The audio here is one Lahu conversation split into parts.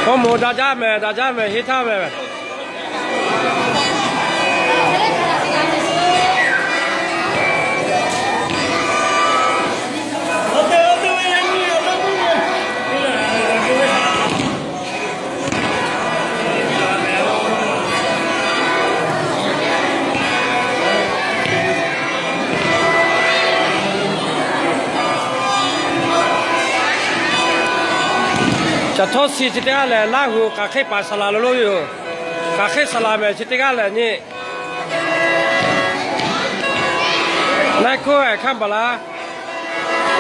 Hkawˇ moˍ daꞈ jaˇ mehˍ, daꞈ jaˇ mehˍ, henˇ htaˇ mehˍ. Caˬ htawˇ si chi teˇ g'aˇ lehˬ, Laˇ huˍ k'aˬ hk'eˆ paˍ saˍ laˍ lo lo yoˬ. K'aˬ hk'eˆ saˍ laˍ mehˍ chi teˇ g'aˇ lehˬ nyi. Naiˇ hkoˇ ehˍ hkaˇ baˬ laˬ.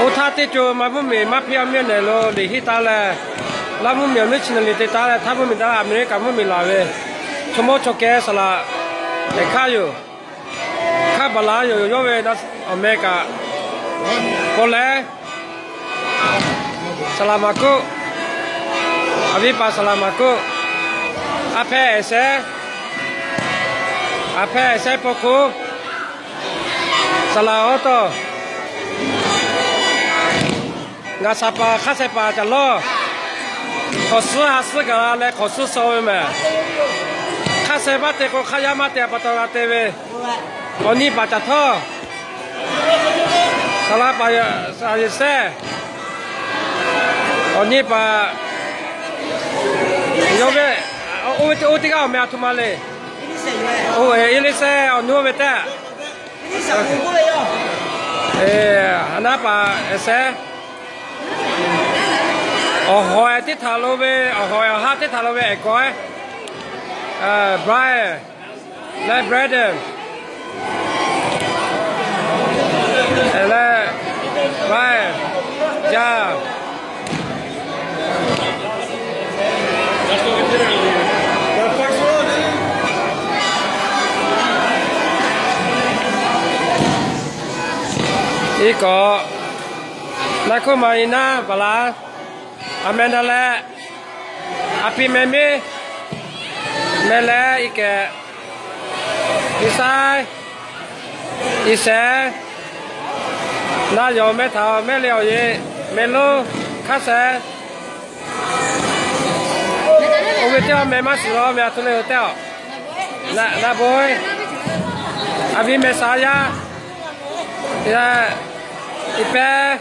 Oˇ htaˇ teˇ co maˇ mvuhˇ miˬ maˇ hpiˇ a miˇ nehˬ lo liꞈ hiˆ taˍ leh, Laˇ mvuhˇ miˬ awˬ nuˉ chi na liꞈ te taˍ leh, htaˇ mvuhˇ miˬ daꞈ Aˍmeˍriˆkaˍ mvuhˇ miˬ laˬ ve, chaw mawˇ chaw kehˬ saˍ laˍ ehˍ hkaˇ yoˬ. Hkaˇ baˬ laˬ yoˬ. Yawˇ ve Aˍmeˍriˆkaˍ paw leh saˍ laˍ maˍ kuˆ, aˬ viˉ paˍ saˍ laˍ maˍ kuˆ, a hpehˇ ehˍ sehˉ, a hpehˇ ehˍ sehˉ paw hkuˇ, saˍ laˍ awˉ tawˇ, ngaˬ shaˍ paˍ hk'aˇ sheh paˍ caˬ lawˇ, hk'awꞈ suhˉ ha suhˉ gaˬ la leh hk'awꞈ suhˉ shaw ve mehˍ. Hk'aˇ sheh maˇ te k'o, hk'aˇ yaˇ maˇ te a pa taw g'a te ve, awˬ nyi paˍ caˬ htawˇ, saˍ laˍ paˍ yehˬ sehˉ, awˬ nyi paˍ yawˇ ve, oˇ ve teˇ g'aˇ awˬ meh a htoꞈ ma le. Oˇ, Eˇliˇsehˇ awˬ nu oˇ ve tehꞈ. A naˉ paˍ ehˍ sehˉ, awˬ hawˍ ehˍ teˇ htaꞈ lo ve, awˬ hawˍ ehˍ awˬ haˉ teˇ htaꞈ lo ve ehˍ kawˬ ehˉ, Brian leh Brandon leh Brian, ja. Iˉ kawꞈ, naˆ hkuˇ ma i naˉ paˍ laˬ, aˬ meh na leh, a piˇ meh miˇ meh leh iˉ kehˬ, iˉ saiˉ, iˉ sehˉ, na yawˬ meh htaꞈ mehˆ le awˬ yeˬ meh lonˉ hk'aˇ sehˉ. Oˇ ve teˇ aˇ meh maˇ shiˍ la meh a htoꞈ le tehꞈ, na bawehˇ, a viˉ meh shaˍ yaˇ, iˉ pehˇ,